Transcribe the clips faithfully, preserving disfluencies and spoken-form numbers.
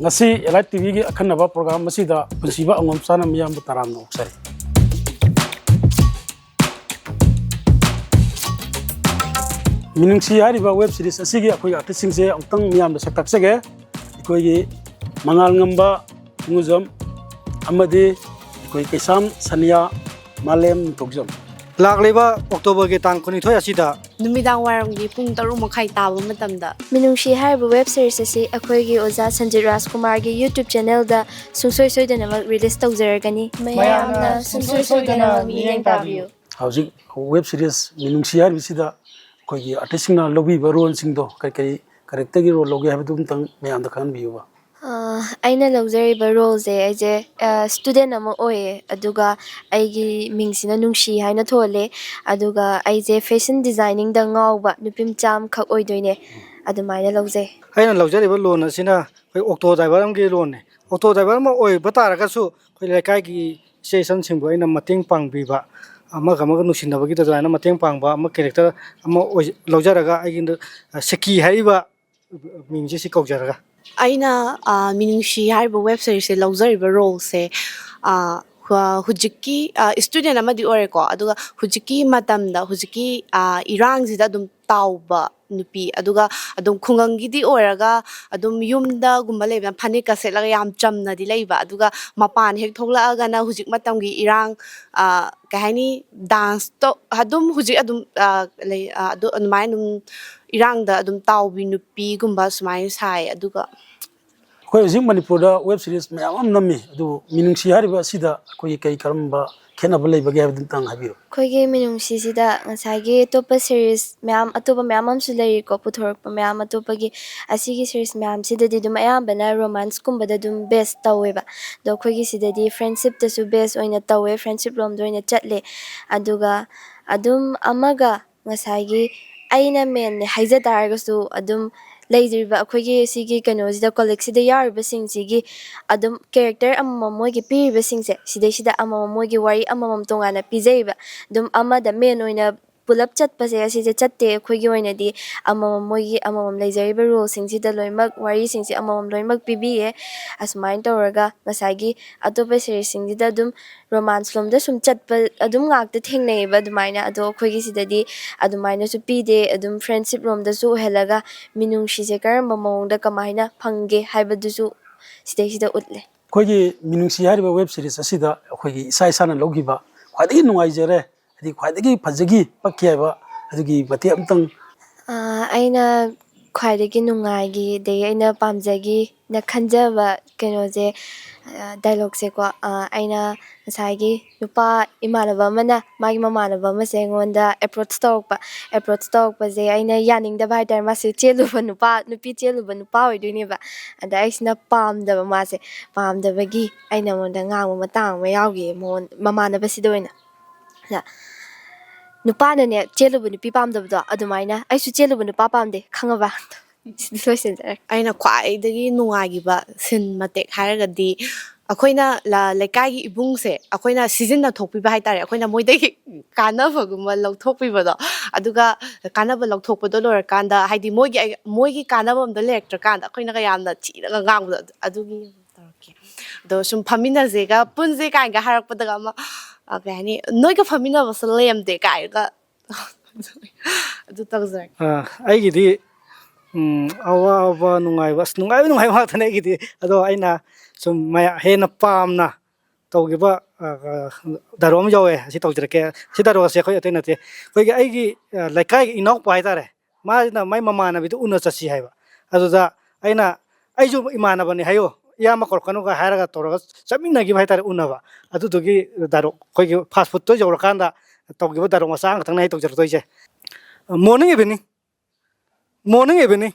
ꯉꯁꯤ ꯑꯦꯂꯥꯏꯠ ꯇꯤꯚꯤꯒꯤ ꯑꯈꯟꯅꯕ ꯄ꯭ꯔꯣꯒ꯭ꯔꯥꯝ ꯑꯁꯤꯗ ꯄꯨꯟꯁꯤꯕ ꯑꯉꯣꯝ ꯆꯥꯅ ꯃꯤꯌꯥꯝꯕꯨ ꯇꯔꯥꯝꯅ ꯑꯣꯛꯆꯔꯤ꯫ ꯃꯤꯅꯨꯡꯁꯤ ꯍꯥꯏꯔꯤꯕ ꯋꯦꯕ ꯁꯤꯔꯤꯁ ꯑꯁꯤꯒꯤ ꯑꯩꯈꯣꯏꯒꯤ ꯑꯥꯔꯇꯤꯁꯁꯤꯡꯁꯦ ꯑꯃꯨꯛꯇꯪ ꯃꯤꯌꯥꯝꯗ ꯁꯛ ꯇꯥꯛꯆꯒꯦ꯫ ꯑꯩꯈꯣꯏꯒꯤ ꯃꯉꯥꯜꯉꯝꯕ ꯊꯨꯡꯉꯨꯖꯝ ꯑꯃꯗꯤ ꯑꯩꯈꯣꯏ ꯀꯩꯁꯥꯝ ꯁꯅꯤꯌꯥ ꯃꯥꯂꯦꯝ ꯅꯤꯡꯊꯧꯖꯝ꯫ ꯂꯥꯛꯂꯤꯕ ꯑꯣꯛꯇꯣꯕꯔꯒꯤ ꯇꯥꯡ ꯀꯨꯟꯅꯤꯊꯣꯏ ꯑꯁꯤꯗ ꯅꯨꯃꯤꯗꯥꯡ ꯋꯥꯏꯔꯝꯒꯤ ꯄꯨꯡ ꯇꯔꯨꯛ ꯃꯈꯥꯏ ꯇꯥꯕ ꯃꯇꯝꯗ ꯃꯤꯅꯨꯡꯁꯤ ꯍꯥꯏꯔꯤꯕ ꯋꯦꯕ ꯁꯤꯔꯤꯁ ꯑꯁꯤ ꯑꯩꯈꯣꯏꯒꯤ ꯑꯣꯖꯥ ꯁꯟꯖꯤꯠ ꯔꯥꯖꯀꯨꯃꯥꯔꯒꯤ YouTube ꯆꯦꯅꯦꯜꯗ ꯁꯨꯡꯁꯣꯏ ꯁꯣꯏꯗꯅꯃꯛ ꯔꯤꯂꯤꯁ ꯇꯧꯖꯔꯒꯅꯤ꯫ ꯃꯌꯥꯝꯅ ꯁꯨꯡꯁꯣꯏ ꯁꯣꯏꯗꯅ ꯃꯤꯠꯌꯦꯡ ꯇꯥꯕꯤꯌꯨ꯫ ꯍꯧꯖꯤꯛ ꯋꯦꯕ ꯁꯤꯔꯤꯁ ꯃꯤꯅꯨꯡꯁꯤ ꯍꯥꯏꯔꯤꯕꯁꯤꯗ ꯑꯩꯈꯣꯏꯒꯤ ꯑꯥꯔꯇꯤꯁꯁꯤꯡꯅ ꯂꯧꯕꯤꯕ ꯔꯣꯜꯁꯤꯡꯗꯣ ꯀꯔꯤ ꯀꯔꯤ ꯀꯦꯔꯦꯛꯇꯔꯒꯤ ꯔꯣꯜ ꯂꯧꯒꯦ ꯍꯥꯏꯕꯗꯨ ꯑꯃꯇꯪ ꯃꯌꯥꯝꯗ ꯈꯪꯍꯟꯕꯤꯌꯨꯕ꯫ ꯑ, ꯑꯩꯅ ꯂꯧꯖꯔꯤꯕ ꯔꯣꯜꯁꯦ ꯑꯩꯁꯦ, ꯑ, ꯁ꯭ꯇꯨꯗꯦꯟ ꯑꯃ ꯑꯣꯏꯌꯦ꯫ ꯑꯗꯨꯒ ꯑꯩꯒꯤ ꯃꯤꯡꯁꯤꯅ ꯅꯨꯡꯁꯤ ꯍꯥꯏꯅ ꯊꯣꯜꯂꯦ꯫ ꯑꯗꯨꯒ ꯑꯩꯁꯦ ꯐꯦꯁꯟ ꯗꯤꯖꯥꯏꯅꯤꯡꯗ ꯉꯥꯎꯕ ꯅꯨꯄꯤ ꯃꯆꯥ ꯑꯃꯈꯛ ꯑꯣꯏꯗꯣꯏꯅꯦ꯫ ꯑꯗꯨꯃꯥꯏꯅ ꯂꯧꯖꯩ꯫ ꯑꯩꯅ ꯂꯧꯖꯔꯤꯕ ꯂꯣꯟ ꯑꯁꯤꯅ ꯑꯩꯈꯣꯏ ꯑꯣꯛꯇꯣ ꯗ꯭ꯔꯥꯏꯚꯔ ꯑꯃꯒꯤ ꯔꯣꯜꯅꯦ꯫ ꯑꯣꯛꯇꯣ ꯗ꯭ꯔꯥꯏꯚꯔ ꯑꯃ ꯑꯣꯏꯕ ꯇꯥꯔꯒꯁꯨ ꯑꯩꯈꯣꯏ ꯂꯩꯀꯥꯏꯒꯤ ꯏꯆꯦ ꯏꯆꯟꯁꯤꯡꯕꯨ ꯑꯩꯅ ꯃꯇꯦꯡ ꯄꯥꯡꯕꯤꯕ, ꯑꯃꯒ ꯑꯃꯒ ꯅꯨꯡꯁꯤꯅꯕꯒꯤꯗ ꯑꯗꯨꯃꯥꯏꯅ ꯃꯇꯦꯡ ꯄꯥꯡꯕ ꯑꯃ ꯀꯦꯔꯦꯛꯇꯔ ꯑꯃ ꯑꯣꯏ-, ꯂꯧꯖꯔꯒ ꯑꯩꯒꯤ, ꯑ, ꯁꯦꯀꯤ ꯍꯥꯏꯔꯤꯕ ꯃꯤꯡꯁꯦ ꯁꯤ ꯀꯧꯖꯔꯒ꯫ ꯑꯩꯅ, ꯑ, ꯃꯤꯅꯨꯡꯁꯤ ꯍꯥꯏꯔꯤꯕ ꯋꯦꯕ ꯁꯤꯔꯤꯁꯁꯦ ꯂꯧꯖꯔꯤꯕ ꯔꯣꯜꯁꯦ, ꯑ, ꯍ-, ꯍꯧꯖꯤꯛꯀꯤ, ꯑ, ꯁ꯭ꯇꯨꯗꯦꯟ ꯑꯃꯗꯤ ꯑꯣꯏꯔꯦꯀꯣ꯫ ꯑꯗꯨꯒ ꯍꯧꯖꯤꯛꯀꯤ ꯃꯇꯝꯗ, ꯍꯧꯖꯤꯛꯀꯤ, ꯑ, ꯏꯔꯥꯡꯁꯤꯗ ꯑꯗꯨꯝ ꯇꯥꯎꯕ ꯅꯨꯄꯤ, ꯑꯗꯨꯒ ꯑꯗꯨꯝ ꯈꯨꯡꯒꯪꯒꯤꯗꯤ ꯑꯣꯏꯔꯒ ꯑꯗꯨꯝ ꯌꯨꯝꯗꯒꯨꯝꯕ ꯂꯩꯕꯅ ꯐꯅꯦꯛꯀ ꯁꯦꯠꯂꯒ ꯌꯥꯝ ꯆꯝꯅꯗꯤ ꯂꯩꯕ, ꯑꯗꯨꯒ ꯃꯄꯥꯟ ꯍꯦꯛ ꯊꯣꯛꯂꯛꯑꯒꯅ ꯍꯧꯖꯤꯛ ꯃꯇꯝꯒꯤ ꯏꯔꯥꯡ, ꯑ, ꯀꯩ ꯍꯥꯏꯅꯤ, ꯗꯥꯟꯁꯇꯣ ꯑꯗꯨꯝ ꯍꯧꯖꯤꯛ ꯑꯗꯨꯝ, ꯑ, ꯂꯩ, ꯑ, ꯑꯗꯨ ꯑꯗꯨꯃꯥꯏꯅ ꯑꯗꯨꯝ ꯏꯔꯥꯡꯗ ꯑꯗꯨꯝ ꯇꯥꯎꯕꯤ ꯅꯨꯄꯤꯒꯨꯝꯕ ꯁꯨꯃꯥꯏꯅ ꯁꯥꯏ꯫ ꯑꯗꯨꯒ ꯑꯩꯈꯣꯏ ꯍꯧꯖꯤꯛ ꯃꯅꯤꯄꯨꯔꯗ ꯋꯦꯕ ꯁꯤꯔꯤꯁ ꯃꯌꯥꯝ ꯑꯃ ꯅꯝꯃꯤ, ꯑꯗꯨꯕꯨ ꯃꯤꯅꯨꯡꯁꯤ ꯍꯥꯏꯔꯤꯕ ꯑꯁꯤꯗ ꯑꯩꯈꯣꯏꯒꯤ ꯀꯩ ꯀꯔꯝꯕ ꯈꯦꯠꯅꯕ ꯂꯩꯕꯒꯦ ꯍꯥꯏꯕꯗꯨ ꯑꯝꯇꯪ ꯍꯥꯏꯕꯤꯌꯨ꯫ ꯑꯩꯈꯣꯏꯒꯤ ꯃꯤꯅꯨꯡꯁꯤꯁꯤꯗ ꯉꯁꯥꯏꯒꯤ ꯑꯇꯣꯞꯄ ꯁꯤꯔꯤꯁ ꯃꯌꯥꯝ, ꯑꯇꯣꯞꯄ ꯃꯌꯥꯝ ꯑꯃꯁꯨ ꯂꯩꯔꯤꯀꯣ, ꯄꯨꯊꯣꯔꯛꯄ ꯃꯌꯥꯝ ꯑꯇꯣꯞꯄꯒꯤ꯫ ꯑꯁꯤꯒꯤ ꯁꯤꯔꯤꯁ ꯃꯌꯥꯝꯁꯤꯗꯗꯤ ꯑꯗꯨꯝ ꯑꯌꯥꯝꯕꯅ ꯔꯣꯃꯥꯟꯁꯀꯨꯝꯕꯗ ꯑꯗꯨꯝ ꯕꯦꯁ ꯇꯧꯋꯦꯕ꯫ ꯑꯗꯣ ꯑꯩꯈꯣꯏꯒꯤ ꯁꯤꯗꯗꯤ ꯐ꯭ꯔꯦꯟꯁꯤꯞꯇꯁꯨ ꯕꯦꯁ ꯑꯣꯏꯅ ꯇꯧꯋꯦ, ꯐ꯭ꯔꯦꯟꯁꯤꯞ ꯂꯣꯝꯗ ꯑꯣꯏꯅ ꯆꯠꯂꯦ꯫ ꯑꯗꯨꯒ ꯑꯗꯨꯝ ꯑꯃꯒ ꯉꯁꯥꯏꯒꯤ ꯑꯩꯅ ꯃꯦꯟꯅꯦ ꯍꯥꯏꯖ ꯇꯥꯔꯒꯁꯨ, ꯑꯗꯨꯝ ꯂꯩꯔꯤꯕ ꯑꯩꯈꯣꯏꯒꯤ ꯁꯤꯒꯤ ꯀꯩꯅꯣꯁꯤꯗ, ꯀꯣꯂꯤꯛꯁꯤꯗ ꯌꯥꯎꯔꯤꯕꯁꯤꯡꯁꯤꯒꯤ ꯑꯗꯨꯝ ꯀꯦꯔꯦꯛꯇꯔ ꯑꯃꯃꯝ, ꯃꯣꯏꯒꯤ ꯄꯤꯔꯤꯕꯁꯤꯡꯁꯦ, ꯁꯤꯗꯩꯁꯤꯗ ꯑꯃꯃꯝ ꯃꯣꯏꯒꯤ ꯋꯥꯔꯤ ꯑꯃꯃꯝ ꯇꯣꯉꯥꯟꯅ ꯄꯤꯖꯩꯕ꯫ ꯑꯗꯨꯝ ꯑꯃꯗ ꯃꯦꯟ ꯑꯣꯏꯅ ꯄꯨꯂꯞ ꯆꯠꯄꯁꯦ ꯑꯁꯤꯁꯦ ꯆꯠꯇꯦ꯫ ꯑꯩꯈꯣꯏꯒꯤ ꯑꯣꯏꯅꯗꯤ ꯑꯃꯃꯝ, ꯃꯣꯏꯒꯤ ꯑꯃꯃꯝ ꯂꯩꯖꯔꯤꯕ ꯔꯨꯜꯁꯤꯡꯁꯤꯗ ꯂꯣꯏꯅꯃꯛ, ꯋꯥꯔꯤꯁꯤꯡꯁꯦ ꯑꯃꯃꯝ ꯂꯣꯏꯅꯃꯛ ꯄꯤꯕꯤꯌꯦ꯫ ꯑꯁꯨꯃꯥꯏꯅ ꯇꯧꯔꯒ ꯉꯁꯥꯏꯒꯤ ꯑꯇꯣꯞꯄ ꯁꯦꯔꯤꯁꯁꯤꯡꯁꯤꯗ ꯑꯗꯨꯝ ꯔꯣꯃꯥꯟꯁ ꯂꯣꯝꯗ ꯁꯨꯝ ꯆꯠꯄ ꯑꯗꯨꯝ ꯉꯥꯛꯇ ꯊꯦꯡꯅꯩꯌꯦꯕ꯫ ꯑꯗꯨꯃꯥꯏꯅ, ꯑꯗꯣ ꯑꯩꯈꯣꯏꯒꯤ ꯁꯤꯗꯗꯤ ꯑꯗꯨꯃꯥꯏꯅꯁꯨ ꯄꯤꯗꯦ꯫ ꯑꯗꯨꯝ ꯐ꯭ꯔꯦꯟꯁꯤꯞ ꯂꯣꯝꯗꯁꯨ ꯑꯣꯏꯍꯜꯂꯒ ꯃꯤꯅꯨꯡꯁꯤꯁꯦ ꯀꯔꯝꯕ ꯃꯑꯣꯡꯗ ꯀꯃꯥꯏꯅ ꯐꯪꯒꯦ ꯍꯥꯏꯕꯗꯨꯁꯨ ꯁꯤꯗꯩꯁꯤꯗ ꯎꯠꯂꯦ꯫ ꯑꯩꯈꯣꯏꯒꯤ ꯃꯤꯅꯨꯡꯁꯤ ꯍꯥꯏꯔꯤꯕ ꯋꯦꯕ ꯁꯤꯔꯤꯁ ꯑꯁꯤꯗ ꯑꯩꯈꯣꯏꯒꯤ ꯏꯁꯥ ꯏꯁꯥꯅ ꯂꯧꯈꯤꯕ ꯈ꯭ꯋꯥꯏꯗꯒꯤ ꯅꯨꯡꯉꯥꯏꯖꯔꯦ, ꯍꯥꯏꯗꯤ ꯈ꯭ꯋꯥꯏꯗꯒꯤ ꯐꯖꯈꯤ, ꯄꯛꯈꯤ ꯍꯥꯏꯕ ꯑꯗꯨꯒꯤ ꯃꯇꯦꯛ ꯑꯝꯇꯪ꯫ ꯑꯥ, ꯑꯩꯅ ꯈ꯭ꯋꯥꯏꯗꯒꯤ ꯅꯨꯡꯉꯥꯏꯈꯤ, ꯑꯗꯒꯤ ꯑꯩꯅ ꯄꯥꯝꯖꯈꯤꯅ ꯈꯟꯖꯕ ꯀꯩꯅꯣꯁꯦ, ꯑꯥ, ꯗꯥꯏꯂꯣꯛꯁꯦꯀꯣ, ꯑꯥ, ꯑꯩꯅ ꯉꯁꯥꯏꯒꯤ ꯅꯨꯄꯥ ꯏꯃꯥꯟꯅꯕ ꯑꯃꯅ ꯃꯥꯒꯤ ꯃꯃꯥꯟꯅꯕ ꯑꯃꯁꯦ ꯑꯩꯉꯣꯟꯗ ꯑꯦꯄ꯭ꯔꯣꯆ ꯇꯧꯔꯛꯄ꯫ ꯑꯦꯄ꯭ꯔꯣꯆ ꯇꯧꯔꯛꯄꯁꯦ ꯑꯩꯅ ꯌꯥꯅꯤꯡꯗꯕ ꯍꯥꯏꯇꯥꯔꯦ꯫ ꯃꯥꯁꯦ ꯆꯦꯜꯂꯨꯕ ꯅꯨꯄꯥ, ꯅꯨꯄꯤ ꯆꯦꯜꯂꯨꯕ ꯅꯨꯄꯥ ꯑꯣꯏꯗꯣꯏꯅꯦꯕ꯫ ꯑꯗ ꯑꯩꯁꯤꯅ ꯄꯥꯝꯗꯕ ꯃꯥꯁꯦ, ꯄꯥꯝꯗꯕꯒꯤ ꯑꯩꯅ ꯃꯉꯣꯟꯗ ꯉꯥꯡꯕ ꯃꯇꯥꯡ ꯑꯃ ꯌꯥꯎꯈꯤ, ꯃꯉꯣꯟ-, ꯃꯃꯥꯟꯅꯕꯁꯤꯗ ꯑꯣꯏꯅ꯫ ꯑꯗ ꯅꯨꯄꯥꯅꯅꯦ ꯆꯦꯜꯂꯨꯕ ꯅꯨꯄꯤ ꯄꯥꯝꯗꯕꯗꯣ, ꯑꯗꯨꯃꯥꯏꯅ ꯑꯩꯁꯨ ꯆꯦꯜꯂꯨꯕ ꯅꯨꯄꯥ ꯄꯥꯝꯗꯦ, ꯈꯪꯉꯕ? ꯁꯤꯗꯤ ꯂꯣꯏꯁꯤꯟꯖꯔꯦ꯫ ꯑꯩꯅ ꯈ꯭ꯋꯥꯏꯗꯒꯤ ꯅꯨꯡꯉꯥꯏꯈꯤꯕ ꯁꯤꯟ ꯃꯇꯦꯛ ꯍꯥꯏꯔꯒꯗꯤ, ꯑꯩꯈꯣꯏꯅ ꯂ-, ꯂꯩꯀꯥꯏꯒꯤ ꯏꯕꯨꯡꯁꯦ ꯑꯩꯈꯣꯏꯅ ꯁꯤꯖꯤꯟꯅ ꯊꯣꯛꯄꯤꯕ ꯍꯥꯏꯇꯥꯔꯦ, ꯑꯩꯈꯣꯏꯅ ꯃꯣꯏꯗꯒꯤ ꯀꯥꯟꯅꯕꯒꯨꯝꯕ ꯂꯧꯊꯣꯛꯄꯤꯕꯗꯣ꯫ ꯑꯗꯨꯒ ꯀꯥꯟꯅꯕ ꯂꯧꯊꯣꯛꯄꯗꯣ ꯂꯣꯏꯔꯀꯥꯟꯗ, ꯍꯥꯏꯗꯤ ꯃꯣꯏꯒꯤ, ꯃꯣꯏꯒꯤ ꯀꯥꯟꯅꯕ ꯑꯝꯇ ꯂꯩꯔꯛꯇ꯭ꯔꯀꯥꯟꯗ ꯑꯩꯈꯣꯏꯅꯒ ꯌꯥꯝꯅ ꯊꯤꯅꯒ ꯉꯥꯡꯕꯗꯣ, ꯑꯗꯨ-, ꯑꯗꯨꯒꯤ ꯇꯧꯔꯛꯀꯦ꯫ ꯑꯗꯣ ꯁꯨꯝ ꯐꯝꯃꯤꯟꯅꯁꯦꯒ, ꯄꯨꯟꯁꯦ ꯀꯥꯏꯅꯒ ꯍꯥꯏꯔꯛꯄꯗꯒ ꯑꯃ, ꯑ, ꯀꯩ ꯍꯥꯏꯅꯤ, "ꯅꯣꯏꯒ ꯐꯝꯃꯤꯟꯅꯕꯁꯨ ꯂꯩꯔꯝꯗꯦ" ꯀꯥꯏꯅꯒ꯫ ꯑꯗꯨ ꯇꯧꯖꯔꯒꯦ꯫ ꯑ, ꯑꯩꯒꯤꯗꯤ, ꯎꯝ, ꯑꯋꯥꯕ, ꯅꯨꯡꯉꯥꯏꯕ, ꯑꯁ, ꯅꯨꯡꯉꯥꯏꯕ, ꯅꯨꯡꯉꯥꯏꯕ ꯉꯥꯛꯇꯅꯦ ꯑꯩꯒꯤꯗꯤ꯫ ꯑꯗꯣ ꯑꯩꯅ ꯁꯨꯝ ꯃꯌꯥ-, ꯍꯦꯟꯅ ꯄꯥꯝꯅ ꯇꯧꯈꯤꯕ, ꯑ, ꯑ, ꯗꯥꯏꯂꯣꯛ ꯑꯃ ꯌꯥꯎꯋꯦ, ꯑꯁꯤ ꯇꯧꯖꯔꯛꯀꯦ꯫ ꯁꯤ ꯗꯥꯏꯂꯣꯛ ꯑꯁꯦ ꯑꯩꯈꯣꯏ ꯑꯇꯩ ꯅꯠꯇꯦ, ꯑꯩꯈꯣꯏꯒꯤ, ꯑꯩꯒꯤ, ꯑ, ꯂꯩꯀꯥꯏꯒꯤ ꯏꯅꯥꯎꯄꯥ ꯍꯥꯏꯇꯥꯔꯦ, ꯃꯥꯁꯤꯅ ꯃꯥꯏ ꯃꯃꯥꯟꯅꯕꯤꯗꯨ ꯎꯅ ꯆꯠꯁꯤ ꯍꯥꯏꯕ꯫ ꯑꯗꯨꯗ ꯑꯩꯅ, "ꯑꯩꯁꯨ ꯏꯃꯥꯟꯅꯕꯅꯤ ꯍꯥꯏꯌꯣ, ꯏꯌꯥꯝꯕ ꯀꯧꯔꯛꯀꯅꯨꯒ" ꯍꯥꯏꯔꯒ ꯇꯧꯔꯒ ꯆꯠꯃꯤꯟꯅꯈꯤꯕ ꯍꯥꯏꯇꯥꯔꯦ, ꯎꯅꯕ꯫ ꯑꯗꯨꯗꯨꯒꯤ ꯗꯥꯏꯂꯣꯛ, ꯑꯩꯈꯣꯏꯒꯤ ꯐꯥꯁ ꯐꯨꯗꯇꯣ ꯌꯧꯔꯀꯥꯟꯗ ꯇꯧꯈꯤꯕ ꯗꯥꯏꯂꯣꯛ ꯃꯆꯥ ꯑꯃꯈꯛꯇꯪꯅꯦ ꯑꯩ ꯇꯧꯖꯔꯛꯇꯣꯏꯁꯦ꯫ Morning evening, morning evening,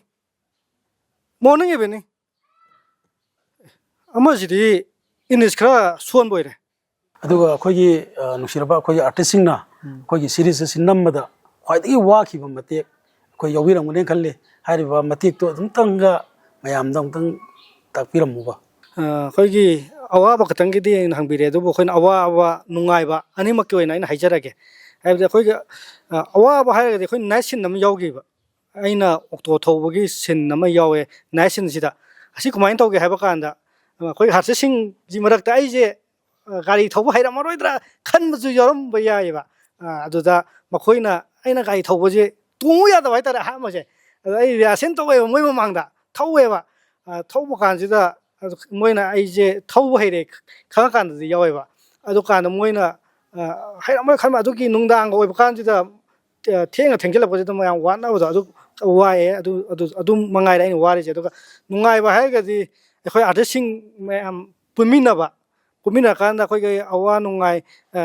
morning evening꯫ ꯑꯃꯁꯤꯗꯤ ꯏꯪꯂꯤꯁ ꯈꯔ ꯁꯣꯟꯕ ꯑꯣꯏꯔꯦ꯫ ꯑꯗꯨꯒ ꯑꯩꯈꯣꯏꯒꯤ, ꯑ, ꯅꯨꯡꯁꯤꯔꯕ ꯑꯩꯈꯣꯏꯒꯤ ꯑꯥꯔꯇꯤꯁꯁꯤꯡꯅ ꯎꯝ꯫ ꯑꯩꯈꯣꯏꯒꯤ ꯁꯤꯔꯤꯁ ꯑꯁꯤ ꯅꯝꯕꯗ ꯈ꯭ꯋꯥꯏꯗꯒꯤ ꯋꯥꯈꯤꯕ ꯃꯇꯦꯛ ꯑꯩꯈꯣꯏ ꯌꯥꯎꯕꯤꯔꯝꯒꯅꯦꯅ ꯈꯜꯂꯤ꯫ ꯍꯥꯏꯔꯤꯕ ꯃꯇꯦꯛꯇꯣ ꯑꯗꯨꯝꯇꯪꯒ ꯃꯌꯥꯝꯗ ꯑꯃꯨꯛꯇꯪ ꯇꯥꯛꯄꯤꯔꯝꯃꯨꯕ꯫ ꯑ, ꯑꯩꯈꯣꯏꯒꯤ ꯑꯋꯥꯕ ꯈꯛꯇꯪꯒꯤꯗꯤ ꯑꯩꯅ ꯍꯪꯕꯤꯔꯦ, ꯑꯗꯨꯕꯨ ꯑꯩꯈꯣꯏꯅ ꯑꯋꯥꯕ, ꯅꯨꯡꯉꯥꯏꯕ ꯑꯅꯤꯃꯛꯀꯤ ꯑꯣꯏꯅ ꯑꯩꯅ ꯍꯥꯏꯖꯔꯒꯦ꯫ ꯍꯥꯏꯕꯗꯤ ꯑꯩꯈꯣꯏꯒꯤ ꯑꯋꯥꯕ ꯍꯥꯏꯔꯒꯗꯤ ꯑꯩꯈꯣꯏ ꯅꯥꯏꯠ ꯁꯤꯟ ꯑꯃ ꯌꯥꯎꯈꯤꯕ꯫ ꯑꯩꯅ ꯑꯣꯛꯇꯣ ꯊꯧꯕꯒꯤ ꯁꯤꯟ ꯑꯃ ꯌꯥꯎꯋꯦ꯫ ꯅꯥꯏꯠ ꯁꯤꯟꯁꯤꯗ ꯑꯁꯤ ꯀꯃꯥꯏꯅ ꯇꯧꯒꯦ ꯍꯥꯏꯕ ꯀꯥꯟꯗ, ꯑꯩꯈꯣꯏ ꯑꯥꯔꯇꯤꯁꯁꯤꯡꯁꯤ ꯃꯔꯛꯇ ꯑꯩꯁꯦ ꯒꯥꯔꯤ ꯊꯧꯕ ꯍꯩꯔꯝꯃꯔꯣꯏꯗ꯭ꯔꯥ ꯈꯟꯕꯁꯨ ꯌꯥꯎꯔꯝꯕ ꯌꯥꯏꯑꯕ꯫ ꯑꯗꯨꯗ ꯃꯈꯣꯏꯅ ꯑꯩꯅ ꯒꯥꯔꯤ ꯊꯧꯕꯁꯦ ꯇꯣꯡꯉꯨ ꯌꯥꯗꯕ ꯍꯥꯏꯇꯥꯔꯦ ꯑꯍꯥꯟꯕꯁꯦ꯫ ꯑꯗꯣ ꯑꯩ ꯔꯤꯍꯥꯔꯁꯦꯜ ꯇꯧꯋꯦꯕ ꯃꯣꯏ ꯃꯃꯥꯡꯗ ꯊꯧꯋꯦꯕ꯫ ꯊꯧꯕ ꯀꯥꯟꯁꯤꯗ ꯃꯣꯏꯅ ꯑꯩꯁꯦ ꯊꯧꯕ ꯍꯩꯔꯦ ꯈꯪꯉꯀꯥꯟꯗꯗꯤ ꯌꯥꯎꯋꯦꯕ꯫ ꯑꯗꯨꯀꯥꯟꯗ ꯃꯣꯏꯅ ꯍꯩꯔꯝꯃꯣꯏ ꯈꯟꯕ, ꯑꯗꯨꯒꯤ ꯅꯨꯡꯗꯥꯡꯒ ꯑꯣꯏꯕ ꯀꯥꯟꯁꯤꯗ ꯊꯦꯡꯅ ꯊꯦꯡꯖꯤꯜꯂꯛꯄꯁꯤꯗ ꯃꯌꯥꯝ ꯋꯥꯅꯕꯗꯣ ꯑꯗꯨ ꯋꯥꯏꯑꯦ꯫ ꯑꯗꯨ ꯑꯗꯨ ꯑꯗꯨꯝ ꯃꯉꯥꯏꯔꯦ ꯑꯩꯅ ꯋꯥꯔꯤꯁꯦ꯫ ꯑꯗꯨꯒ ꯅꯨꯡꯉꯥꯏꯕ ꯍꯥꯏꯔꯒꯗꯤ ꯑꯩꯈꯣꯏ ꯑꯥꯔꯇꯤꯁꯁꯤꯡ ꯃꯌꯥꯝ ꯄꯨꯟꯃꯤꯟꯅꯕ, ꯄꯨꯟꯃꯤꯟꯅꯔꯀꯥꯟꯗ ꯑꯩꯈꯣꯏꯒꯤ ꯑꯋꯥ ꯅꯨꯡꯉꯥꯏ, ꯑ,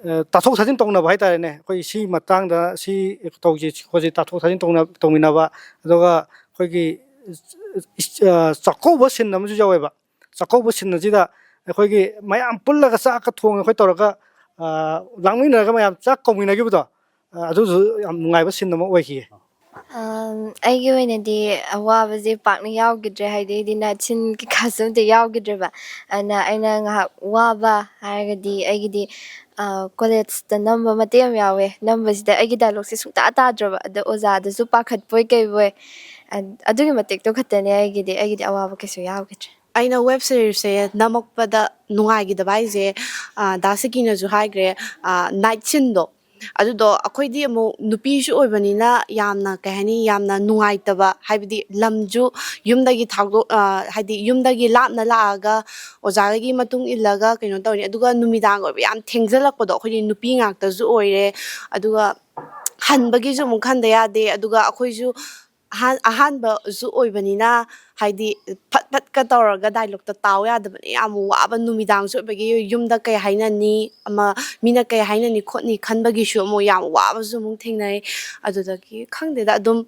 ꯑ, ꯇꯥꯊꯣꯛ ꯇꯥꯁꯤꯟ ꯇꯧꯅꯕ ꯍꯥꯏꯇꯥꯔꯦꯅꯦ꯫ ꯑꯩꯈꯣꯏ ꯁꯤ ꯃꯇꯥꯡꯗ ꯁꯤ ꯇꯧꯁꯤ ꯈꯣꯠꯁꯤ ꯇꯥꯊꯣꯛ ꯇꯥꯁꯤꯟ ꯇꯧꯅ-, ꯇꯧꯃꯤꯟꯅꯕ, ꯑꯗꯨꯒ ꯑꯩꯈꯣꯏꯒꯤ, ꯑ, ꯆꯥꯛꯀꯧꯕ ꯁꯤꯟ ꯑꯃꯁꯨ ꯌꯥꯎꯋꯦꯕ꯫ ꯆꯥꯛꯀꯧꯕ ꯁꯤꯟ ꯑꯁꯤꯗ ꯑꯩꯈꯣꯏꯒꯤ ꯃꯌꯥꯝ ꯄꯨꯜꯂꯒ ꯆꯥꯛꯀ ꯊꯣꯡꯉꯒ ꯑꯩꯈꯣꯏ ꯇꯧꯔꯒ, ꯑ, ꯂꯥꯡꯃꯤꯟꯅꯔꯒ ꯃꯌꯥꯝ ꯆꯥꯛ ꯀꯧꯃꯤꯟꯅꯈꯤꯕꯗꯣ, ꯑ, ꯑꯗꯨꯁꯨ ꯌꯥꯝ ꯅꯨꯡꯉꯥꯏꯕ ꯁꯤꯟ ꯑꯃ ꯑꯣꯏꯈꯤꯌꯦ꯫ ꯑꯝ, ꯑꯩꯒꯤ ꯑꯣꯏꯅꯗꯤ ꯑꯋꯥꯕꯁꯦ ꯄꯥꯛꯅ ꯌꯥꯎꯈꯤꯗ꯭ꯔꯦ, ꯍꯥꯏꯗꯤ ꯑꯩꯗꯤ ꯅꯥꯏꯠ ꯁꯤꯟ ꯀꯩꯀꯥꯁꯨ ꯑꯝꯇ ꯌꯥꯎꯈꯤꯗ꯭ꯔꯦꯕ꯫ ꯑꯗꯨꯅ ꯑꯩꯅ ꯉꯥꯏꯍꯥꯛ ꯋꯥꯕ ꯍꯥꯏꯔꯒꯗꯤ ꯑꯩꯒꯤꯗꯤ, ꯑ, ꯀꯣꯂꯦꯖꯇ ꯅꯝꯕ ꯃꯇꯦꯛ ꯑꯃ ꯌꯥꯎꯋꯦ꯫ ꯅꯝꯕꯁꯤꯗ ꯑꯩꯒꯤ ꯗꯥꯏꯂꯣꯛꯁꯦ ꯁꯨꯡꯇꯥ ꯇꯥꯗ꯭ꯔꯕ, ꯑꯗ ꯑꯣꯖꯥꯗꯁꯨ ꯄꯥꯈꯠꯄꯣꯏ ꯀꯩꯕꯣꯏ, ꯑ-, ꯑꯗꯨꯒꯤ ꯃꯇꯦꯛꯇꯣ ꯈꯛꯇꯅꯦ ꯑꯩꯒꯤꯗꯤ꯫ ꯑꯩꯒꯤꯗꯤ ꯑꯋꯥꯕ ꯀꯩꯁꯨ ꯌꯥꯎꯈꯤꯗ꯭ꯔꯦ꯫ ꯑꯩꯅ ꯋꯦꯕ ꯁꯤꯔꯤꯁꯁꯦ ꯅꯝꯃꯛꯄꯗ ꯅꯨꯡꯉꯥꯏꯈꯤꯗꯕ ꯍꯥꯏꯁꯦ, ꯑ, ꯗꯥ ꯁꯤꯀꯤꯅꯁꯨ ꯍꯥꯏꯈ꯭ꯔꯦ, ꯑ, ꯅꯥꯏꯠ ꯁꯤꯟꯗꯣ꯫ ꯑꯗꯨꯗꯣ ꯑꯩꯈꯣꯏꯗꯤ ꯑꯃꯨꯛ ꯅꯨꯄꯤꯁꯨ ꯑꯣꯏꯕꯅꯤꯅ ꯌꯥꯝꯅ, ꯀꯩ ꯍꯥꯏꯅꯤ, ꯌꯥꯝꯅ ꯅꯨꯡꯉꯥꯏꯇꯕ, ꯍꯥꯏꯕꯗꯤ ꯂꯝꯁꯨ ꯌꯨꯝꯗꯒꯤ ꯊꯥꯗꯣꯛ-, ꯑ, ꯍꯥꯏꯗꯤ ꯌꯨꯝꯗꯒꯤ ꯂꯥꯞꯅ ꯂꯥꯛꯑꯒ ꯑꯣꯖꯥꯒꯤ ꯃꯇꯨꯡ ꯏꯜꯂꯒ ꯀꯩꯅꯣ ꯇꯧꯔꯤ꯫ ꯑꯗꯨꯒ ꯅꯨꯃꯤꯗꯥꯡ ꯑꯣꯏꯕ ꯌꯥꯝ ꯊꯦꯡꯖꯜꯂꯛꯄꯗꯣ, ꯑꯩꯈꯣꯏꯗꯤ ꯅꯨꯄꯤ ꯉꯥꯛꯇꯁꯨ ꯑꯣꯏꯔꯦ꯫ ꯑꯗꯨꯒ ꯍꯟꯕꯒꯤꯁꯨ ꯑꯃꯨꯛ ꯈꯟꯗ ꯌꯥꯗꯦ꯫ ꯑꯗꯨꯒ ꯑꯩꯈꯣꯏꯁꯨ ꯑꯍꯥꯟ-, ꯑꯍꯥꯟꯕꯁꯨ ꯑꯣꯏꯕꯅꯤꯅ, ꯍꯥꯏꯗꯤ, ꯐꯠ ꯐꯠꯀ ꯇꯧꯔꯒ ꯗꯥꯏꯂꯣꯛꯇ ꯇꯥꯎ ꯌꯥꯗꯕꯅꯤ꯫ ꯌꯥꯝ ꯋꯥꯕ, ꯅꯨꯃꯤꯗꯥꯡꯁꯨ ꯑꯣꯏꯕꯒꯤ ꯌꯨꯝꯗ ꯀꯩ ꯍꯥꯏꯅꯅꯤ, ꯑꯃ, ꯃꯤꯅ ꯀꯩ ꯍꯥꯏꯅꯅꯤ ꯈꯣꯠꯅꯤ ꯈꯟꯕꯒꯤꯁꯨ ꯑꯃꯨꯛ ꯌꯥꯝ ꯋꯥꯕꯁꯨ ꯑꯃꯨꯛ ꯊꯦꯡꯅꯩ꯫ ꯑꯗꯨꯗꯒꯤ ꯈꯪꯗꯦꯗ, ꯑꯗꯨꯝ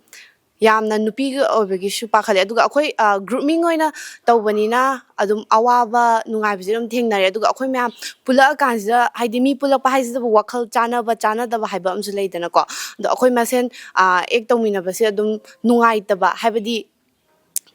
ꯌꯥꯝꯅ ꯅꯨꯄꯤꯒꯤ ꯑꯣꯏꯕꯒꯤꯁꯨ ꯄꯥꯈꯠꯂꯦ꯫ ꯑꯗꯨꯒ ꯑꯩꯈꯣꯏ, ꯑ, ꯒ꯭ꯔꯨꯃꯤꯡ ꯑꯣꯏꯅ ꯇꯧꯕꯅꯤꯅ ꯑꯗꯨꯝ ꯑꯋꯥꯕ ꯅꯨꯡꯉꯥꯏꯕꯁꯦ ꯑꯗꯨꯝ ꯊꯦꯡꯅꯔꯦ꯫ ꯑꯗꯨꯒ ꯑꯩꯈꯣꯏ ꯃꯌꯥꯝ ꯄꯨꯜꯂꯛꯑꯀꯥꯟꯁꯤꯗ, ꯍꯥꯏꯗꯤ, ꯃꯤ ꯄꯨꯜꯂꯛꯄ ꯍꯥꯏꯁꯤꯗꯕꯨ ꯋꯥꯈꯜ ꯆꯥꯟꯅꯕ ꯆꯥꯟꯅꯗꯕ ꯍꯥꯏꯕ ꯑꯃꯁꯨ ꯂꯩꯗꯅꯀꯣ꯫ ꯑꯗꯣ ꯑꯩꯈꯣꯏ ꯃꯁꯦꯟ, ꯑ, ꯑꯦꯛ ꯇꯧꯃꯤꯟꯅꯕꯁꯦ ꯑꯗꯨꯝ ꯅꯨꯡꯉꯥꯏꯇꯕ, ꯍꯥꯏꯕꯗꯤ,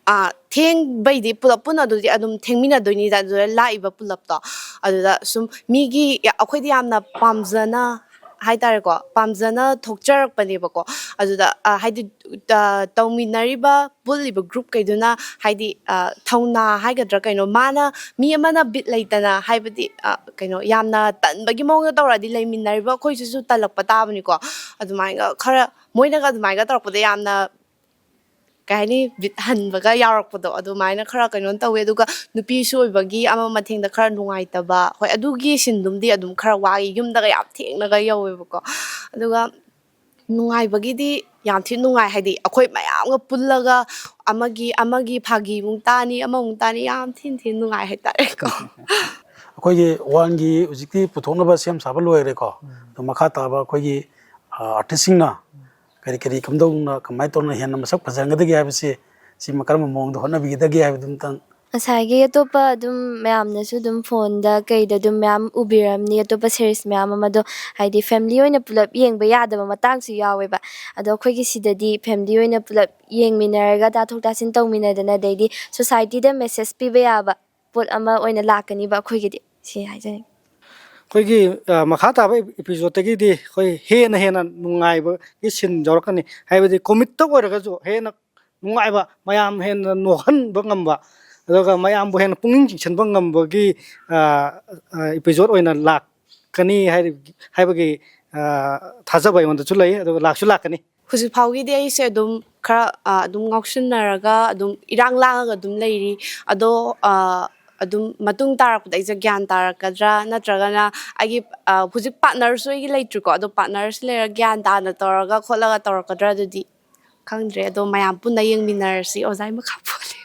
ꯑ, ꯊꯦꯡꯕꯩꯗꯤ ꯄꯨꯂꯞ ꯄꯨꯟꯅ ꯑꯗꯨꯗꯤ ꯑꯗꯨꯝ ꯊꯦꯡꯃꯤꯟꯅꯗꯣꯏꯅꯤꯗ, ꯑꯗꯨꯗ ꯂꯥꯛꯏꯕ ꯄꯨꯂꯞꯇꯣ꯫ ꯑꯗꯨꯗ ꯁꯨꯝ ꯃꯤꯒꯤ, ꯑꯩꯈꯣꯏꯗꯤ ꯌꯥꯝꯅ ꯄꯥꯝꯖꯅ ꯍꯥꯏꯇꯥꯔꯦꯀꯣ, ꯄꯥꯝꯖꯅ ꯊꯣꯛꯆꯔꯛꯄꯅꯦꯕꯀꯣ꯫ ꯑꯗꯨꯗ ꯑ, ꯍꯥꯏꯗꯤ ꯑ, ꯇꯧꯃꯤꯟꯅꯔꯤꯕ, ꯄꯨꯜꯂꯤꯕ ꯒ꯭ꯔꯨꯞꯈꯩꯗꯨꯅ ꯍꯥꯏꯗꯤ ꯑ, ꯊꯧꯅꯥ ꯍꯥꯏꯒꯗ꯭ꯔꯥ ꯀꯩꯅꯣ, ꯃꯥꯅ ꯃꯤ ꯑꯃꯅ ꯕꯤꯠ ꯂꯩꯇꯅ, ꯍꯥꯏꯕꯗꯤ ꯑ, ꯀꯩꯅꯣ, ꯌꯥꯝꯅ ꯇꯟꯕꯒꯤ ꯃꯑꯣꯡꯗ ꯇꯧꯔꯛꯑꯗꯤ ꯂꯩꯃꯤꯟꯅꯔꯤꯕ ꯑꯩꯈꯣꯏꯁꯤꯁꯨ ꯇꯜꯂꯛꯄ ꯇꯥꯕꯅꯤꯀꯣ꯫ ꯑꯗꯨꯃꯥꯏꯅ ꯈꯔ, ꯃꯣꯏꯅꯒ ꯑꯗꯨꯃꯥꯏꯅ ꯇꯧꯔꯛꯄꯗ ꯌꯥꯝꯅ, ꯀꯩ ꯍꯥꯏꯅꯤ, ꯕꯤꯠ ꯍꯟꯕꯒ ꯌꯥꯎꯔꯛꯄꯗꯣ, ꯑꯗꯨꯃꯥꯏꯅ ꯈꯔ ꯀꯩꯅꯣ ꯇꯧꯋꯦ꯫ ꯑꯗꯨꯒ ꯅꯨꯄꯤꯁꯨ ꯑꯣꯏꯕꯒꯤ ꯑꯃ ꯃꯊꯦꯡꯗ ꯈꯔ ꯅꯨꯡꯉꯥꯏꯇꯕ, ꯍꯣꯏ, ꯑꯗꯨꯒꯤ ꯁꯤꯟꯗꯨꯝꯗꯤ ꯑꯗꯨꯝ ꯈꯔ ꯋꯥꯈꯤ, ꯌꯨꯝꯗꯒ ꯌꯥꯝ ꯊꯦꯡꯅꯒ ꯌꯧꯋꯦꯕꯀꯣ꯫ ꯑꯗꯨꯒ ꯅꯨꯡꯉꯥꯏꯕꯒꯤꯗꯤ ꯌꯥꯝ ꯊꯤꯅ ꯅꯨꯡꯉꯥꯏ, ꯍꯥꯏꯗꯤ ꯑꯩꯈꯣꯏ ꯃꯌꯥꯝꯒ ꯄꯨꯜꯂꯒ ꯑꯃꯒꯤ ꯑꯃꯒꯤ ꯐꯥꯒꯤ ꯑꯃꯨꯛ ꯇꯥꯅꯤ, ꯑꯃꯃꯨꯛ ꯇꯥꯅꯤ, ꯌꯥꯝ ꯊꯤꯅ ꯊꯤꯅ ꯅꯨꯡꯉꯥꯏ ꯍꯥꯏꯇꯥꯔꯦꯀꯣ꯫ ꯑꯩꯈꯣꯏꯒꯤ ꯋꯥꯟꯒꯤ ꯍꯧꯖꯤꯛꯇꯤ ꯄꯨꯊꯣꯛꯅꯕ ꯁꯦꯝ ꯁꯥꯕ ꯂꯣꯏꯈ꯭ꯔꯦꯀꯣ꯫ ꯑꯗꯣ ꯃꯈꯥ ꯇꯥꯕ ꯑꯩꯈꯣꯏꯒꯤ ꯑꯥꯔꯇꯤꯁꯁꯤꯡꯅ ꯀꯔꯤ ꯀꯔꯤ ꯀꯝꯗꯧꯅ, ꯀꯃꯥꯏꯅ ꯇꯧꯅ ꯍꯦꯟꯅ ꯃꯁꯛ ꯐꯖꯍꯟꯒꯗꯒꯦ ꯍꯥꯏꯕꯁꯤ, ꯁꯤꯃ ꯀꯔꯝꯕ ꯃꯑꯣꯡꯗ ꯍꯣꯠꯅꯕꯤꯒꯗꯒꯦ ꯍꯥꯏꯕꯗꯨ ꯑꯝꯇꯪ꯫ ꯉꯁꯥꯏꯒꯤ ꯑꯇꯣꯞꯄ ꯑꯗꯨꯝ ꯃꯌꯥꯝꯅꯁꯨ ꯑꯗꯨꯝ ꯐꯣꯟꯗ ꯀꯩꯗ ꯑꯗꯨꯝ ꯃꯌꯥꯝ ꯎꯕꯤꯔꯝꯅꯤ, ꯑꯇꯣꯞꯄ ꯁꯦꯔꯤꯁ ꯃꯌꯥꯝ ꯑꯃꯗꯣ, ꯍꯥꯏꯗꯤ ꯐꯦꯃꯤꯂꯤ ꯑꯣꯏꯅ ꯄꯨꯂꯞ ꯌꯦꯡꯕ ꯌꯥꯗꯕ ꯃꯇꯥꯡꯁꯨ ꯌꯥꯎꯋꯦꯕ꯫ ꯑꯗꯣ ꯑꯩꯈꯣꯏꯒꯤ ꯁꯤꯗꯗꯤ ꯐꯦꯃꯤꯂꯤ ꯑꯣꯏꯅ ꯄꯨꯂꯞ ꯌꯦꯡꯃꯤꯟꯅꯔꯒ, ꯇꯥꯊꯣꯛ ꯇꯥꯁꯤꯟ ꯇꯧꯃꯤꯟꯅꯗꯅ, ꯑꯗꯩꯗꯤ ꯁꯣꯁꯥꯏꯇꯤꯗ ꯃꯦꯁꯦꯖ ꯄꯤꯕ ꯌꯥꯕ ꯄꯣꯠ ꯑꯃ ꯑꯣꯏꯅ ꯂꯥꯛꯀꯅꯤꯕ ꯑꯩꯈꯣꯏꯒꯤꯗꯤ, ꯁꯤ ꯍꯥꯏꯖꯅꯤꯡꯉꯤ꯫ ꯑꯩꯈꯣꯏꯒꯤ ꯑ, ꯃꯈꯥ ꯇꯥꯕ ꯏꯄꯤꯁꯣꯠꯇꯒꯤꯗꯤ ꯑꯩꯈꯣꯏ ꯍꯦꯟꯅ ꯍꯦꯟꯅ ꯅꯨꯡꯉꯥꯏꯕꯒꯤ ꯁꯤꯟ ꯌꯧꯔꯛꯀꯅꯤ꯫ ꯍꯥꯏꯕꯗꯤ ꯀꯣꯃꯤꯛꯇ ꯑꯣꯏꯔꯒꯁꯨ ꯍꯦꯟꯅ ꯅꯨꯡꯉꯥꯏꯕ, ꯃꯌꯥꯝ ꯍꯦꯟꯅ ꯅꯣꯛꯍꯟꯕ ꯉꯝꯕ, ꯑꯗꯨꯒ ꯃꯌꯥꯝꯕꯨ ꯍꯦꯟꯅ ꯄꯨꯛꯅꯤꯡ ꯆꯤꯡꯁꯤꯟꯕ ꯉꯝꯕꯒꯤ ꯏꯄꯤꯁꯣꯠ ꯑꯣꯏꯅ ꯂꯥꯛꯀꯅꯤ ꯍꯥꯏꯔꯤ-, ꯍꯥꯏꯕꯒꯤ ꯑ, ꯊꯥꯖꯕ ꯑꯩꯉꯣꯟꯗꯁꯨ ꯂꯩ, ꯑꯗꯨꯒ ꯂꯥꯛꯁꯨ ꯂꯥꯛꯀꯅꯤ꯫ ꯍꯧꯖꯤꯛ ꯐꯥꯎꯒꯤꯗꯤ ꯑꯩꯁꯦ ꯑꯗꯨꯝ ꯈꯔ ꯑ, ꯑꯗꯨꯝ ꯉꯥꯎꯁꯤꯟꯅꯔꯒ ꯑꯗꯨꯝ ꯏꯔꯥꯡ ꯂꯥꯡꯉꯒ ꯑꯗꯨꯝ ꯂꯩꯔꯤ꯫ ꯑꯗꯣ ꯑ, ꯑꯗꯨꯝ ꯃꯇꯨꯡ ꯇꯥꯔꯛꯄꯗ ꯑꯩꯁꯦ ꯒ꯭ꯌꯥꯟ ꯇꯥꯔꯛꯀꯗ꯭ꯔꯥ, ꯅꯠꯇ꯭ꯔꯒꯅ ꯑꯩꯒꯤ ꯑ, ꯍꯧꯖꯤꯛ ꯄꯥꯔꯠꯅꯔꯁꯨ ꯑꯩꯒꯤ ꯂꯩꯇ꯭ꯔꯤꯀꯣ꯫ ꯑꯗꯣ ꯄꯥꯔꯠꯅꯔꯁꯤ ꯂꯩꯔꯒ ꯒ꯭ꯌꯥꯟ ꯇꯥꯅ ꯇꯧꯔꯒ ꯈꯣꯠꯂꯒ ꯇꯧꯔꯛꯀꯗ꯭ꯔꯥ, ꯑꯗꯨꯗꯤ ꯈꯪꯗ꯭ꯔꯦ꯫ ꯑꯗꯣ ꯃꯌꯥꯝ ꯄꯨꯟꯅ ꯌꯦꯡꯃꯤꯟꯅꯔꯁꯤ, ꯑꯣꯖꯥꯒꯤ ꯃꯈꯥ ꯄꯣꯜꯂꯦ꯫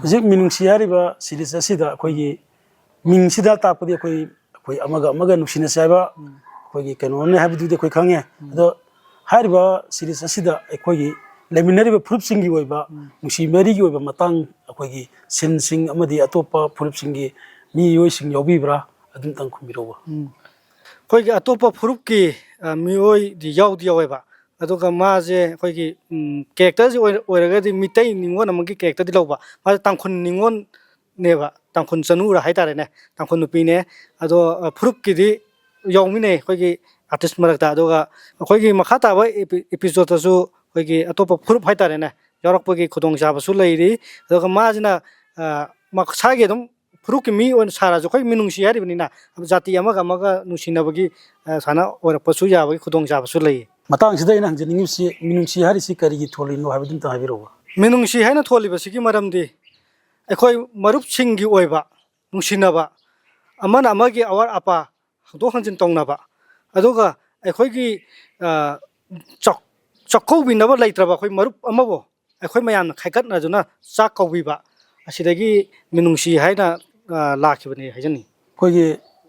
ꯍꯧꯖꯤꯛ ꯃꯤꯅꯨꯡꯁꯤ ꯍꯥꯏꯔꯤꯕ ꯁꯤꯔꯤꯁ ꯑꯁꯤꯗ ꯑꯩꯈꯣꯏꯒꯤ ꯃꯤꯡꯁꯤꯗ ꯇꯥꯛꯄꯗꯤ ꯑꯩꯈꯣꯏ, ꯑꯩꯈꯣꯏ ꯑꯃꯒ ꯑꯃꯒ ꯅꯨꯡꯁꯤꯅꯁꯤ ꯍꯥꯏꯕ ꯑꯩꯈꯣꯏꯒꯤ ꯀꯩꯅꯣꯅꯦ ꯍꯥꯏꯕꯗꯨꯗꯤ ꯑꯩꯈꯣꯏ ꯈꯪꯉꯦ꯫ ꯑꯗꯣ ꯍꯥꯏꯔꯤꯕ ꯁꯤꯔꯤꯁ ꯑꯁꯤꯗ ꯑꯩꯈꯣꯏꯒꯤ ꯂꯩꯃꯤꯟꯅꯔꯤꯕ ꯐꯨꯔꯨꯞꯁꯤꯡꯒꯤ ꯑꯣꯏꯕ ꯅꯨꯡꯁꯤ ꯃꯔꯤꯒꯤ ꯑꯣꯏꯕ ꯃꯇꯥꯡ, ꯑꯩꯈꯣꯏꯒꯤ ꯁꯤꯟꯁꯤꯡ ꯑꯃꯗꯤ ꯑꯇꯣꯞꯄ ꯐꯨꯔꯨꯞꯁꯤꯡꯒꯤ ꯃꯤꯑꯣꯏꯁꯤꯡ ꯌꯥꯎꯕꯤꯕ꯭ꯔꯥ, ꯑꯗꯨꯝꯇꯪ ꯈꯨꯝꯕꯤꯔꯛꯎꯕ꯫ ꯑꯩꯈꯣꯏꯒꯤ ꯑꯇꯣꯞꯄ ꯐꯨꯔꯨꯞꯀꯤ ꯑ, ꯃꯤꯑꯣꯏꯗꯤ ꯌꯥꯎꯗꯤ ꯌꯥꯎꯋꯦꯕ꯫ ꯑꯗꯨꯒ ꯃꯥꯁꯦ ꯑꯩꯈꯣꯏꯒꯤ ꯀꯦꯔꯦꯛꯇꯔꯁꯦ ꯑꯣꯏꯔꯒꯗꯤ ꯃꯤꯇꯩ ꯅꯤꯉꯣꯜ ꯑꯃꯒꯤ ꯀꯦꯔꯦꯛꯇꯔꯗꯤ ꯂꯧꯕ, ꯃꯥꯁꯦ ꯇꯥꯡꯈꯨꯜ ꯅꯤꯉꯣꯜꯅꯦꯕ, ꯇꯥꯡꯈꯨꯜ ꯆꯅꯨꯔ ꯍꯥꯏꯇꯥꯔꯦꯅꯦ, ꯇꯥꯡꯈꯨꯜ ꯅꯨꯄꯤꯅꯦ꯫ ꯑꯗꯣ ꯑ, ꯐꯨꯔꯨꯞꯀꯤꯗꯤ ꯌꯥꯎꯃꯤꯟꯅꯩ꯫ ꯑꯩꯈꯣꯏꯒꯤ ꯑꯥꯔꯇꯤꯁ ꯃꯔꯛꯇ꯫ ꯑꯗꯨꯒ ꯑꯩꯈꯣꯏꯒꯤ ꯃꯈꯥ ꯇꯥꯕ ꯑꯦꯄꯤ-, ꯑꯦꯄꯤꯁꯣꯗꯇꯁꯨ ꯑꯩꯈꯣꯏꯒꯤ ꯑꯇꯣꯞꯄ ꯐꯨꯔꯨꯞ ꯍꯥꯏꯇꯥꯔꯦꯅꯦ, ꯌꯥꯎꯔꯛꯄꯒꯤ ꯈꯨꯗꯣꯡꯆꯥꯕꯁꯨ ꯂꯩꯔꯤ꯫ ꯑꯗꯨꯒ ꯃꯥꯁꯤꯅ, ꯑ, ꯃꯁꯥꯒꯤ ꯑꯗꯨꯝ ꯐꯨꯔꯨꯞꯀꯤ ꯃꯤ ꯑꯣꯏꯅ ꯁꯥꯔꯁꯨ, ꯑꯩꯈꯣꯏ ꯃꯤꯅꯨꯡꯁꯤ ꯍꯥꯏꯔꯤꯕꯅꯤꯅ, ꯖꯥꯇꯤ ꯑꯃꯒ ꯑꯃꯒ ꯅꯨꯡꯁꯤꯅꯕꯒꯤ, ꯑ, ꯁꯨꯃꯥꯏꯅ ꯑꯣꯏꯔꯛꯄꯁꯨ ꯌꯥꯕꯒꯤ ꯈꯨꯗꯣꯡꯆꯥꯕꯁꯨ ꯂꯩꯌꯦ꯫ ꯃꯇꯥꯡꯁꯤꯗ ꯑꯩꯅ ꯍꯪꯖꯅꯤꯡꯉꯤꯕꯁꯤ, ꯃꯤꯅꯨꯡꯁꯤ ꯍꯥꯏꯔꯤꯁꯤ ꯀꯔꯤꯒꯤ ꯊꯣꯜꯂꯤꯅꯣ ꯍꯥꯏꯕꯗꯨ ꯑꯝꯇ ꯍꯥꯏꯕꯤꯔꯛꯎꯕ꯫ ꯃꯤꯅꯨꯡꯁꯤ ꯍꯥꯏꯅ ꯊꯣꯜꯂꯤꯕꯁꯤꯒꯤ ꯃꯔꯝꯗꯤ ꯑꯩꯈꯣꯏ ꯃꯔꯨꯞꯁꯤꯡꯒꯤ ꯑꯣꯏꯕ ꯅꯨꯡꯁꯤꯅꯕ, ꯑꯃꯅ ꯑꯃꯒꯤ ꯑꯋꯥꯠ ꯑꯄꯥ ꯍꯪꯗꯣꯛ ꯍꯪꯖꯤꯟ ꯇꯧꯅꯕ, ꯑꯗꯨꯒ ꯑꯩꯈꯣꯏꯒꯤ, ꯑ, ꯆꯥꯛ-, ꯆꯥꯛꯀꯧꯕꯤꯅꯕ ꯂꯩꯇ꯭ꯔꯕ ꯑꯩꯈꯣꯏ ꯃꯔꯨꯞ ꯑꯃꯕꯨ ꯑꯩꯈꯣꯏ ꯃꯌꯥꯝꯅ ꯈꯥꯏꯒꯠꯅꯗꯨꯅ ꯆꯥꯛ ꯀꯧꯕꯤꯕ, ꯑꯁꯤꯗꯒꯤ ꯃꯤꯅꯨꯡꯁꯤ ꯍꯥꯏꯅ, ꯑ, ꯂꯥꯛꯈꯤꯕꯅꯤ ꯍꯥꯏꯖꯅꯤꯡꯉꯤ꯫ ꯑꯩꯈꯣꯏꯒꯤ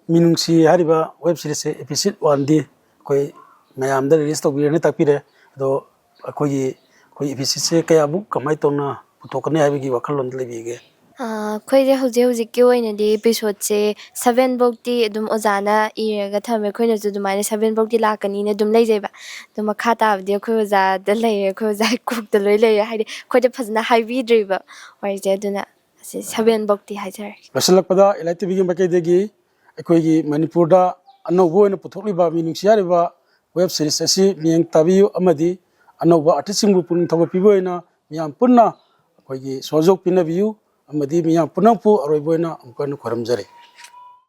ꯃꯤꯅꯨꯡꯁꯤ ꯍꯥꯏꯔꯤꯕ ꯋꯦꯕ ꯁꯤꯔꯤꯁꯁꯦ ꯑꯦꯄꯤꯁꯣꯗ ꯋꯥꯟꯗꯤ ꯑꯩꯈꯣꯏ ꯃꯌꯥꯝꯗ ꯔꯤꯂꯤꯁ ꯇꯧꯕꯤꯔꯅꯤ, ꯇꯥꯛꯄꯤꯔꯦ꯫ ꯑꯗꯣ ꯑꯩꯈꯣꯏꯒꯤ, ꯑꯩꯈꯣꯏ ꯑꯦꯄꯤꯁꯣꯗꯁꯦ ꯀꯌꯥꯃꯨꯛ ꯀꯃꯥꯏꯅ ꯇꯧꯅ ꯄꯨꯊꯣꯛꯀꯅꯤ ꯍꯥꯏꯕꯒꯤ ꯋꯥꯈꯜꯂꯣꯟꯗ ꯂꯩꯕꯤꯒꯦ? ꯑꯥ, ꯑꯩꯈꯣꯏꯁꯦ ꯍꯧꯖꯤꯛ ꯍꯧꯖꯤꯛꯀꯤ ꯑꯣꯏꯅꯗꯤ ꯑꯦꯄꯤꯁꯣꯗꯁꯦ ꯁꯚꯦꯟ ꯐꯧꯗꯤ ꯑꯗꯨꯝ ꯑꯣꯖꯥꯅ ꯏꯔꯒ ꯊꯝꯃꯦ꯫ ꯑꯩꯈꯣꯏꯅꯁꯨ ꯑꯗꯨꯃꯥꯏꯅ ꯁꯚꯦꯟ ꯐꯧꯗꯤ ꯂꯥꯛꯀꯅꯤꯅ ꯑꯗꯨꯝ ꯂꯩꯖꯩꯕ꯫ ꯑꯗꯣ ꯃꯈꯥ ꯇꯥꯕꯗꯤ ꯑꯩꯈꯣꯏ ꯑꯣꯖꯥꯗ ꯂꯩꯔꯦ, ꯑꯩꯈꯣꯏ ꯑꯣꯖꯥꯒꯤ ꯀꯣꯛꯇ ꯂꯣꯏ ꯂꯩꯔꯦ꯫ ꯍꯥꯏꯗꯤ ꯑꯩꯈꯣꯏꯗ ꯐꯖꯅ ꯍꯥꯏꯕꯤꯗ꯭ꯔꯤꯕ ꯋꯥꯔꯤꯁꯦ, ꯑꯗꯨꯅ ꯑꯁꯤ ꯁꯚꯦꯟ ꯐꯧꯗꯤ ꯍꯥꯏꯖꯔꯒꯦ꯫ ꯂꯣꯏꯁꯤꯜꯂꯛꯄꯗ ꯏꯂꯥꯏꯠ ꯇꯤꯚꯤꯒꯤ ꯃꯥꯏꯀꯩꯗꯒꯤ ꯑꯩꯈꯣꯏꯒꯤ ꯃꯅꯤꯄꯨꯔꯗ ꯑꯅꯧꯕ ꯑꯣꯏꯅ ꯄꯨꯊꯣꯛꯂꯤꯕ ꯃꯤꯅꯨꯡꯁꯤ ꯍꯥꯏꯔꯤꯕ ꯋꯦꯕ ꯁꯤꯔꯤꯁ ꯑꯁꯤ ꯃꯤꯠꯌꯦꯡ ꯇꯥꯕꯤꯌꯨ ꯑꯃꯗꯤ ꯑꯅꯧꯕ ꯑꯥꯔꯇꯤꯁꯁꯤꯡꯕꯨ ꯄꯨꯛꯅꯤꯡ ꯊꯧꯒꯠꯄꯤꯕ ꯑꯣꯏꯅ ꯃꯤꯌꯥꯝ ꯄꯨꯟꯅ ꯑꯩꯈꯣꯏꯒꯤ ꯁꯍꯖꯣꯛ ꯄꯤꯅꯕꯤꯌꯨ ꯑꯃꯗꯤ ꯃꯤꯌꯥꯝ ꯄꯨꯝꯅꯃꯛꯄꯨ ꯑꯔꯣꯏꯕ ꯑꯣꯏꯅ ꯑꯃꯨꯛꯀ ꯍꯟꯅ ꯈꯣꯏꯔꯝꯖꯔꯤ꯫